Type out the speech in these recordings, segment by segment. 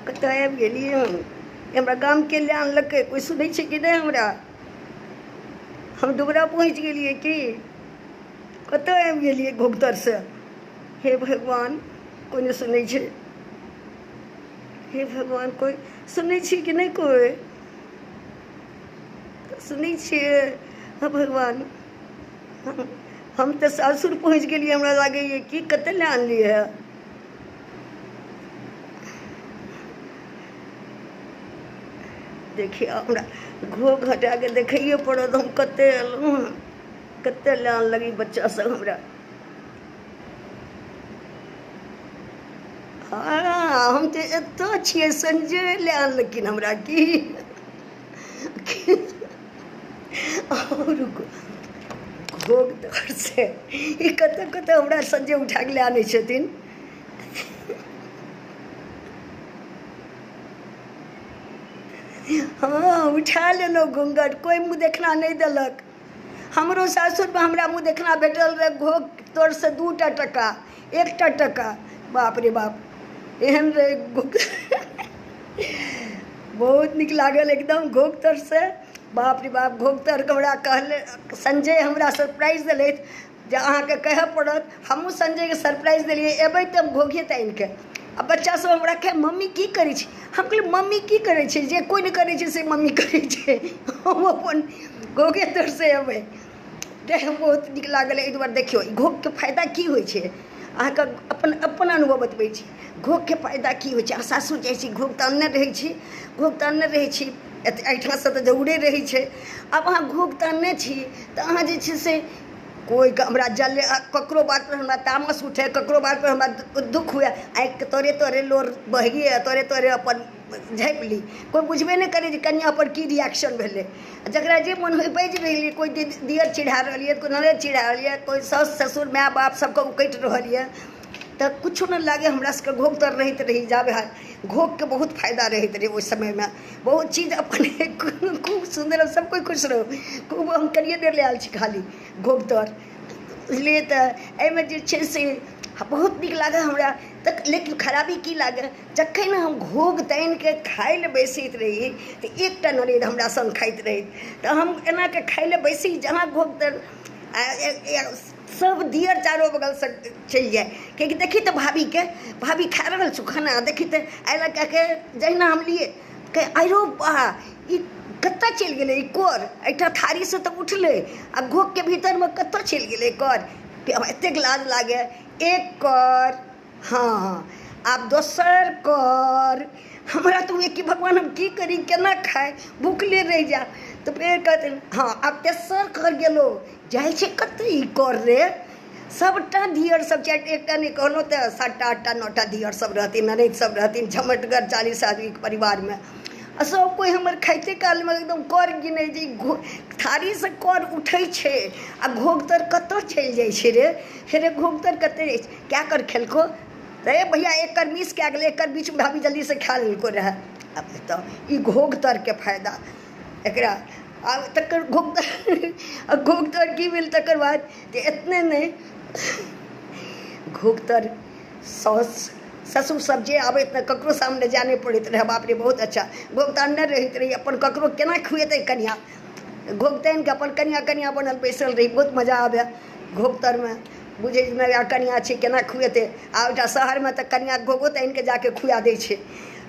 कतऽ आबि गेलियै हम? हमरा गामके लए आनलकै? कोइ सुनै छै कि नहि हमरा? हम डुबरा पहुँचि गेलियै की? कतऽ आबि गेलियै घोघतरसँ? हे भगवान, कोइ नहि सुनै छै। हे भगवान, कोइ सुनै छी कि नहि? कोइ सुनै छियै? हे भगवान, हम तऽ सासुर पहुँचि गेलियै। हमरा लागैए कि कतऽ लए आनलियै हँ। देखियौ, हमरा घोघ हटा कऽ देखैए पड़त हम कतऽ एलहुँ हँ, कतऽ लए आनलक ई बच्चा सब हमरा। हँ, हम तऽ एतऽ छियै, संजय लए आनलखिन हमरा की। रुकू, घोघ से ई कतऽ कतऽ हमरा संजय उठा कऽ लए आनै छथिन। हँ, उठा लेलहुँ घूँघट, कोइ मुँह देखना नहि देलक। हमरो सासुरमे हमरा मुँह देखना भेटल रहै घोघ तोरसँ 2टा टका, 1टा टका। बाप रे बाप, एहन रहै घोघ, बहुत नीक लागल एकदम घोघ तरसँ। बाप रे बाप, घोघ तरके हमरा कहले संजय हमरा सरप्राइज देलथि जे अहाँके कहऽ पड़त। हमहूँ संजयके सरप्राइज देलियै, एबै तऽ हम घोघे तानिके। आ बच्चा सब हमरा कहै, मम्मी की करै छी? हम कहलियै, मम्मी की करै छै? जे कोइ नहि करै छै से मम्मी करै छै। हम अपन घोघे तरसँ एबै। तऽ बहुत नीक लागल। एहि दुआरे देखियौ, ई घोघके फायदा की होइ छै, अहाँके अपन अपन अनुभव बतबै छी। घोघके फायदा की होइ छै? अहाँ सासुर जाइ छी, घोघ तानने रहै छी, घोघ तानने रहै छी, एहिठामसँ तऽ जरूरे रहै छै। आब अहाँ घोघ तानने छी तऽ अहाँ जे छै से कोइ हमरा जल, ककरो बातपर हमरा तामस उठै, ककरो बातपर हमरा दुःख हुए, आँखिके तोरे तोरे लोर बहिए, तोरे तोरे अपन झाँपि ली। कोइ बुझबे नहि करै जे कनिआँपर की रिएक्शन भेलै। जकरा जे मन होइ बाजि रहलियै। कोइ दिअर चिढ़ा रहल यऽ, कोइ ननदि चिढ़ा रहल यऽ, कोइ साउस ससुर माय बाप सबके उकटि रहल यऽ, तऽ किछो नहि लागै। हमरा सबके घोघ तर रहैत रही जाबे घोघके बहुत फायदा रहैत रहै ओहि समयमे। बहुत चीज अपने खूब सुन्दर, सब कोइ खुश रहू खूब। हम कनिए देर लए आयल छी खाली घोघ तर, बुझलियै? तऽ एहिमे जे छै से बहुत नीक लागल हमरा तऽ। लेकिन खराबी की लागल? जखन हम घोघ तानिके खाइ लए बैसैत रही तऽ एकटा ननदि हमरा सङ्ग खाइत रहै, तऽ हम एनाके खाइ लए बैसी जहाँ घोघ तर सब दियर चारो बगलसँ चलि जाय, किएकि देखी तऽ भाभीके, भाभी खा रहल छौ खाना, देखी तऽ। एहि लऽ कऽ जहिना हम लिए कहै, आइरो बा, ई कतऽ चलि गेलै ई कर? एहिठाम थारीसँ तऽ उठलै आ घोघके भीतरमे कतऽ चलि गेलै कर? एतेक लाज लागै। एक कर, हँ, आब दोसर कर। हमरा तऽ हुए कि भगवान, हम की करी, केना खाइ, भुखले रहि जायब। तऽ फेर कहथिन, हँ, आब तेसर कर गेलो। जाइ छै कतऽ ई कर रे? सबटा दियर सब चारि, एकटा नहि, कहलहुँ तऽ 7टा 8टा 9टा दियर सब रहथिन, ननदि सब रहथिन, झमटगर 40 आदमीके परिवारमे। आ सब कोइ हमर खाइते कालमे एकदम कर गिनै जे थारीसँ कर उठै छै आ घोघ तर कतऽ चलि जाइ छै रे? हे रे, घोघ तर कतऽ जाइ छै? कए कर खेलको? तऽ भैया, एक कर मिस कए गेलै, एक कर बीचमे भाभी जल्दीसँ खा लेलको रहए। आब तऽ ई घोघ तरके फायदा एकरा। आब तकर घोघ तर, घोघ तर की भेल तकर बाद? तऽ एतने नहि, घोघ तर साउस ससुर सब जे आबैत ने, ककरो सामने जाय नहि पड़ैत रहै। बाप रे, बहुत अच्छा। घोघ तानने रहैत रही अपन, ककरो केना खुएतै कनिआँ? घोघ तानिके अपन कनिआँ कनिआँ बनल बैसल रही। बहुत मजा आबै घोघ तरमे। बुझै नया कनिआँ छै, केना खुएतै? आ ओहिठाम शहरमे तऽ कनिआँ घोघो तानिके जाके खुआ दै छै।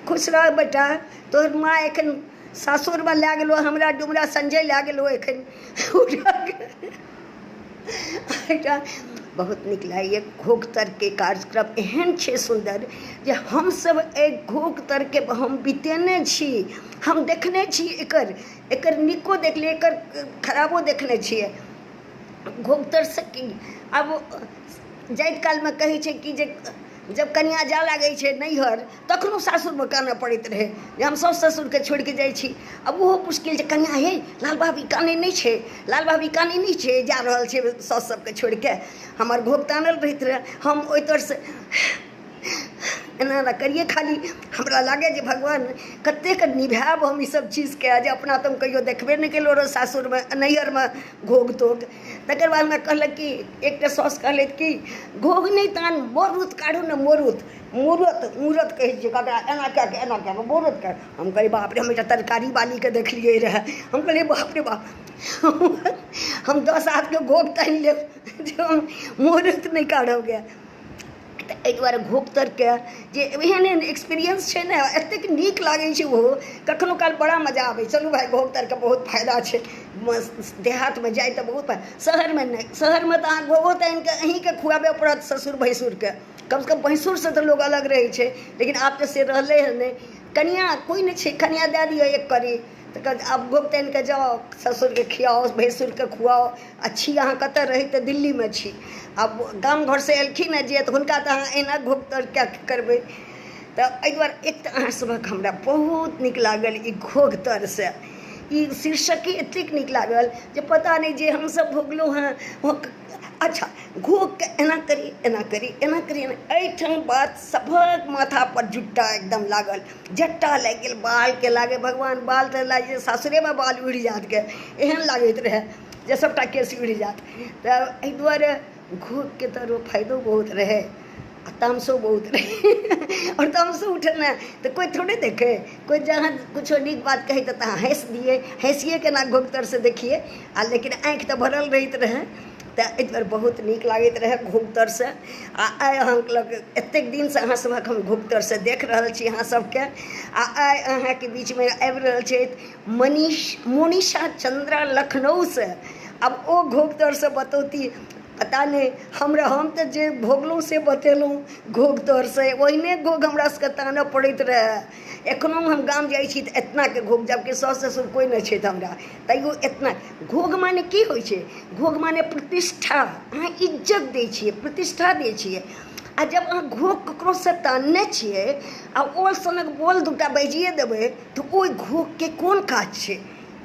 खुश रह बेटा, तोहर माँ एखन सासुरमे लए गेलौ हमरा डुमरा, संजय लए गेलौ एखन उठाके। एहिठाम बहुत नीक लागैए। घोघ तरके कार्यक्रम एहन छै सुन्दर जे हमसभ एहि घोघ तरके हम बितेने छी, हम देखने छी। एकर एकर नीको देखलियै, एकर खराबो देखने छियै। घोघ तरसँ की, आब जाइत कालमे कहै छै कि जे जब कनिआँ जाय लागै छै नैहर, तखनो सासुरमे कानऽ पड़ैत रहै जे हम साउस ससुरके छोड़िके जाइ छी। आब ओहो मुश्किल छै। कनिआँ हे, लाल भाभी कानै नहि छै, लाल भाभी कानै नहि छै, जा रहल छै साउस सबके छोड़िके। हमर घोघ तानल रहैत रहै, हम ओहि तरसँ एना एना करियै खाली। हमरा लागै जे भगवान, कतेक निभायब हम ईसब चीजके, जे अपना तऽ हम कहियो देखबे नहि केलहुँ रहए सासुरमे, नैहरमे घोघ तोघ। तकर बाद हमरा कहलक कि एकटा साउस कहलथि कि घोघ नहि तान, मोरूत काढ़ू ने, मोरूत मूरत मूरत कहै छियै ककरा, एना कए कऽ एना कए कऽ मूरत काढ़। हम कहलियै बाप रे, हम एकटा तरकारी वालीके देखलियै रहए। हम कहलियै बाप रे बाप, हम 10 हाथके घोघ तानि लेब जे हम मूरत नहि काढ़ब गे। तऽ एहि दुआरे घोघ तरके जे एहन एहन एक्सपीरियंस छै ने, एतेक नीक लागै छै ओहो, कखनो काल बड़ा मजा आबै। चलू भाय, घोघ तरके बहुत फायदा छै। देहातमे जाइ तऽ बहुत, शहरमे नहि। शहरमे तऽ अहाँ घोघो तानिके अहीँके खुआबय पड़त ससुर भैंसुरके। कमसँ कम भैंसुरसँ तऽ लोक अलग रहै छै, लेकिन आब तऽ से रहलै हँ नहि। कनिआँ कोइ नहि छै, कनिआँ दए दिअ एक कड़ी, तऽ आब घोघ तानिके जाउ, ससुरके खियाउ, भैंसुरके खुआउ। आ छी अहाँ कतऽ रहै? तऽ दिल्लीमे छी। आब गाम घरसँ एलखिन हँ जे, तऽ हुनका तऽ अहाँ एना घोघ तर कए कऽ करबै। तऽ एहि दुआरे एक तऽ अहाँ सभक हमरा बहुत नीक लागल ई घोघ तरसँ ई शीर्षके एतेक नीक लागल जे पता नहि जे हमसभ भोगलहुँ हँ। अच्छा, घोघके एना करी, एना करी, एना करी, एहिठाम बात सभक माथापर जुट्टा एकदम लागल, जट्टा लागि गेल बालके। लागै भगवान बाल तऽ लागि सासुरेमे बाल उड़ि जायत गे, एहन लागैत रहए जे सभटा केश उड़ि जायत। तऽ एहि दुआरे घोघके तऽ फायदो बहुत रहै आ तामसो बहुत रहै। आओर तामसो उठे तऽ कोइ थोड़े देखै, कोइ जहाँ किछो नीक बात कहै तऽ तहाँ हँसि दियै, हँसिए केना घोघ तरसँ देखियै, आ लेकिन आँखि तऽ भरल रहैत रहै। तऽ एहि दुआरे बहुत नीक लागैत रहै घोघ तरसँ। आ आइ अहाँ लग एतेक दिनसँ अहाँ सभक हम घोघ तरसँ देख रहल छी अहाँ सबके, आ आइ अहाँके बीचमे आबि रहल छथि मनीष मोनिषा चंद्रा लखनऊसँ। आब ओ घोघ तरसँ बतौती, पता नहि हमरा, हम तऽ जे भोगलहुँ से बतेलहुँ घोघ तरसँ। ओहिने घोघ हमरा सबके तानऽ पड़ैत रहए। एखनो हम गाम जाइ छी तऽ एतनाके घोघ, जबकि साउस ससुर कोइ नहि छथि हमरा, तैयो एतना घोघ। माने की होइ छै? घोघ माने प्रतिष्ठा। अहाँ इज्जत दै छियै, प्रतिष्ठा दै छियै। आ जब अहाँ घोघ ककरोसँ तानने छियै आ ओल सनक बोल दूटा बाजिए देबै, तऽ ओहि घोघके कोन काज छै?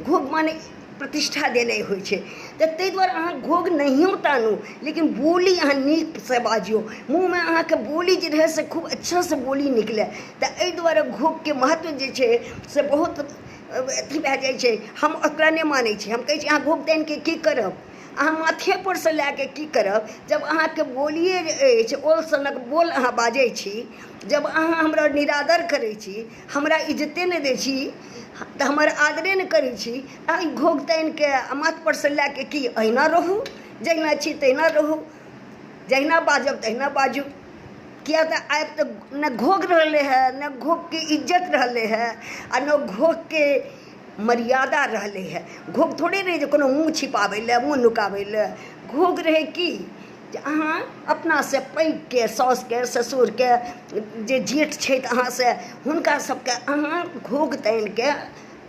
घोघ माने प्रतिष्ठा देनाइ होइ छै। तऽ ताहि दुआरे अहाँ घोघ नहियो तानू, लेकिन बोली अहाँ नीकसँ बाजियौ, मुँहमे अहाँके बोली जे रहै से खूब अच्छासँ बोली निकलै। तऽ एहि दुआरे घोघके महत्व जे छै से बहुत अथी भए जाइ छै। हम ओकरा नहि मानै छी। हम कहै छी, अहाँ घोघ तानिके की करब? अहाँ माथेपर सँ लए कऽ की करब, जब अहाँके बोलिए जे अछि ओल सनक बोल अहाँ बाजै छी? जब अहाँ हमरा निरादर करै छी, हमरा इज्जते नहि दै छी, तऽ हमर आदरे नहि करै छी, अहाँ घोघ तानिके आ माथपर सँ लए कऽ की? अहिना रहू, जहिना छी तहिना रहू, जहिना बाजब तहिना बाजू। किया तऽ आब तऽ ने घोघ रहलै हँ, ने घोघके इज्जत रहलै हँ, आ ने घोघके मर्यादा रहलै हँ। घोघ थोड़े रहै जे कोनो मुँह छिपाबै लए, मुँह नुकाबै लए। घोघ रहै की जे अहाँ अपनासँ पैघके, साउसके, ससुरके, जे जेठ छथि अहाँसँ, हुनका सबके अहाँ घोघ तानिके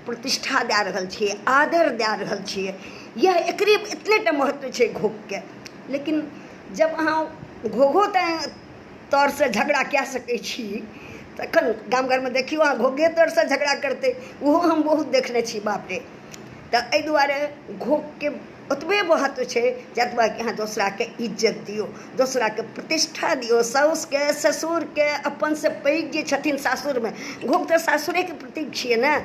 प्रतिष्ठा दए रहल छियै, आदर दए रहल छियै। इएह एकरे एतने टा महत्व छै घोघके। लेकिन जब अहाँ घोघो तरसँ झगड़ा कए सकै छी, तखन गाम घरमे देखियौ, अहाँ घोघे तरसँ झगड़ा करतै, ओहो हम बहुत देखने छी, बाप रे। तऽ एहि दुआरे घोघके ओतबे महत्व छै जतबा कि अहाँ दोसराके इज्जत दियौ, दोसराके प्रतिष्ठा दियौ, साउसके, ससुरके, अपनसँ पैघ जे छथिन सासुरमे। घोघ तऽ सासुरेके प्रतीक छियै ने।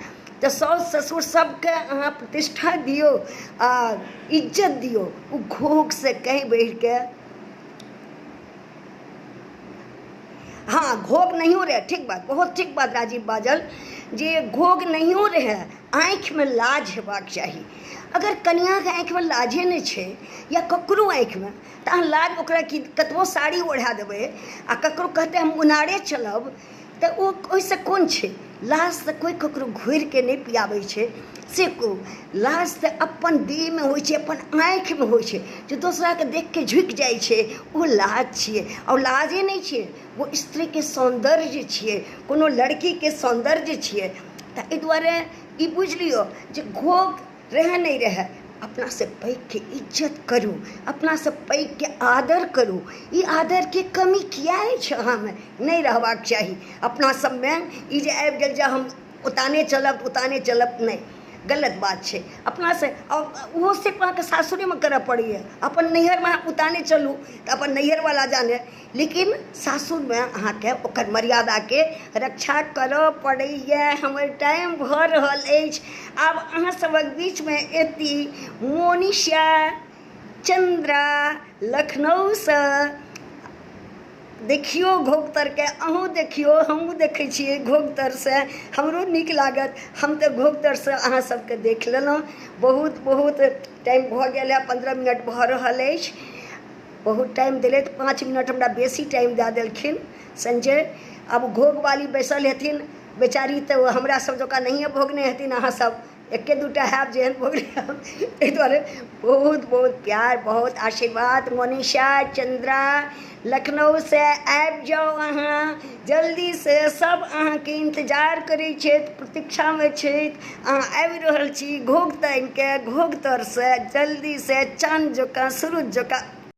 तऽ साउस ससुर सबके अहाँ प्रतिष्ठा दियौ आ इज्जत दियौ ओ घोघसँ कहीं बढ़िके। हाँ, घोघ नहियो रहै, ठीक बात, बहुत ठीक बात राजीव बाजल जे घोघ नहियो रहै, आँखिमे लाज हेबाक चाही। अगर कनिआँके आँखिमे लाजे नहि छै या ककरो आँखिमे, तऽ अहाँ लाज ओकरा की? कतबो साड़ी ओढ़ा देबै आ ककरो कहतै हम उनारे चलब, तऽ ओ ओहिसँ कोन छै? लाज तऽ कोइ ककरो घोरिके नहि पियाबै छै। से कहू, लाज तऽ अपन देहमे होइ छै, अपन आँखिमे होइ छै, जे दोसराके देखिके झुकि जाइ छै, ओ लाज छियै। आओर लाजे नहि छियै, ओ स्त्रीके सौन्दर्य छियै, कोनो लड़कीके सौन्दर्य छियै। तऽ एहि दुआरे ई बुझि लियौ जे घोघ रहै नहि रहै, अपनासँ पैघके इज्जत करू, अपनासँ पैघके आदर करू। ई आदरके कमी किया अछि अहाँमे? नहि रहबाक चाही अपना सबमे ई जे आबि गेल जे हम उताने चलब, उताने चलब। नहि, गलत बात छै। अपनासँ ओहो सिर्फ अहाँके सासुरेमे करऽ पड़ैए। अपन नैहरमे अहाँ उताने चलू तऽ अपन नैहरवला जाने, लेकिन सासुरमे अहाँके ओकर मर्यादाके रक्षा करऽ पड़ैए। हमर टाइम भऽ रहल अछि। आब अहाँ सभक बीचमे एती मोनिषा। चन्द्रा लखनऊसँ। देखियौ घोघतरके, अहूँ देखियौ, हमहूँ देखै छियै घोघतरसँ, हमरो नीक लागत। हम तऽ घोघतरसँ अहाँ सबके देख लेलहुँ। बहुत बहुत टाइम भऽ गेल हँ, 15 मिनट भऽ रहल अछि। बहुत टाइम देलथि, 5 मिनट हमरा बेसी टाइम दए देलखिन संजय। आब घोघवाली बैसल हेथिन बेचारी, तऽ हमरा सब जकाँ नहिए भोगने हेथिन। अहाँ सब एके दूटा हैब जेहन भोगने हैब। एहि दुआरे बहुत बहुत प्यार, बहुत आशीर्वाद। मनीषा चंद्रा लखनऊसँ आबि जाउ अहाँ जल्दीसँ, सब अहाँके इन्तजार करै छथि, प्रतीक्षामे छथि। अहाँ आबि रहल छी घोघ तानिके घोघ तरसँ जल्दीसँ, चाँद जकाँ सूरज जकाँ